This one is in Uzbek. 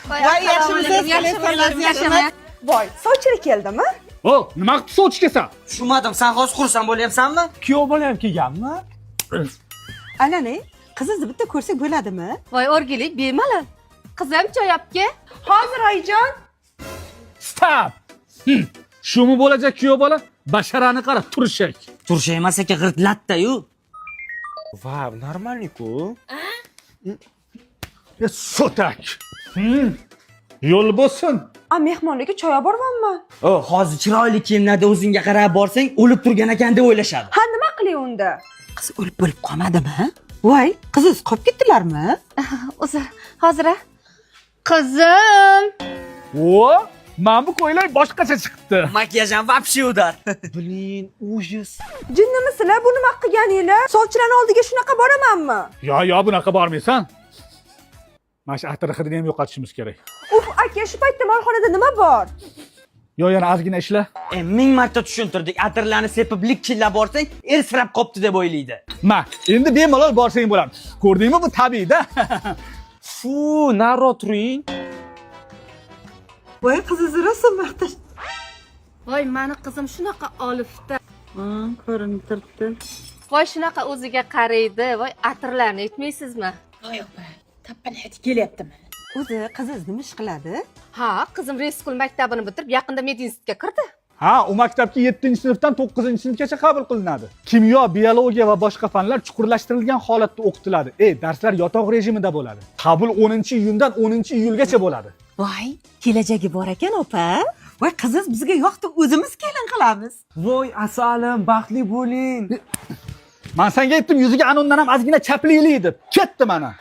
Voy, yaxshimisiz? Yaxshimi? Voy, sovchilik keldimi? O, nima qilib sovchi kelsa? Tushunmadim, sen hozir xursand bo'lyapsanmi? Kuyov bola ham kelganmi? Alani, qizingizni bitta ko'rsak bo'ladimi? Voy, o'rgilik, bemalol. Qizim, choy olib kel. Hozir, oyijon. Stop. Shumi bo'lajak kuyov bola? Basharani qara, turshak. Turshak emas aka, g'irt latta-yu. Va, нормальный-ku. E, so'tak. Yo'l bo'lsin. A, mehmonlarga choy olib boryapman. O, hozir chiroyli kiyimlarda o'zingga qarab borsang, o'lib turgan ekan deb o'ylashadi. Ha, nima qilay unda? Qiz o'lib bo'lib qolmadimi? Voy, qizingiz qolib ketdilarmi? Uzr, hozir. A. Qizim. O, mana bu ko'ylak boshqacha chiqibdi. Makiyaj ham вообще удар. Блин, ужас. Jinnimisizlar, bu nima qilganinglar? Sovchilarning oldiga shunaqa boramanmi? Yo, yo, bunaqa bormaysan. Mana shu atir hidini ham yo'qotishimiz kerak. Uf, aka, shu paytda molxonada nima bor? Yo, yana ozgina ishla. E, ming marta tushuntirdik. Atirlarni sepib likillab borsang, ersirab qopti deb o'ylaydi. Ma, endi bemalol borsang bo'ladi. Ko'rdingmi, bu tabiiy-da. Fu, nariroq turing. Voy, qizingizni rosa maqtash. Voy, mani qizim shunaqa olifta. Ko'rinib turibdi. Voy, shunaqa o'ziga qaraydi. Voy, atirlarni aytmaysizmi? O'zi qizingiz nima ish qiladi? Ha, qizim Reskul maktabini bitirib, yaqinda medinstitutga kirdi. Ha, u maktabga 7-sinfdan 9-sinfgacha qabul qilinadi. Kimyo, biologiya va boshqa fanlar chuqurlashtirilgan holatda o'qitiladi. E, darslar yotoq rejimida bo'ladi. Qabul 10-iyundan 10-iyulgacha bo'ladi. Voy, kelajagi bor ekan, opa. Voy, qizingiz bizga yoqdi, o'zimiz kelin qilamiz. Voy, asalim, baxtli bo'ling. Men senga aytdim, yuziga anondan ham ozgina chaplikli deb. Ketdi mana.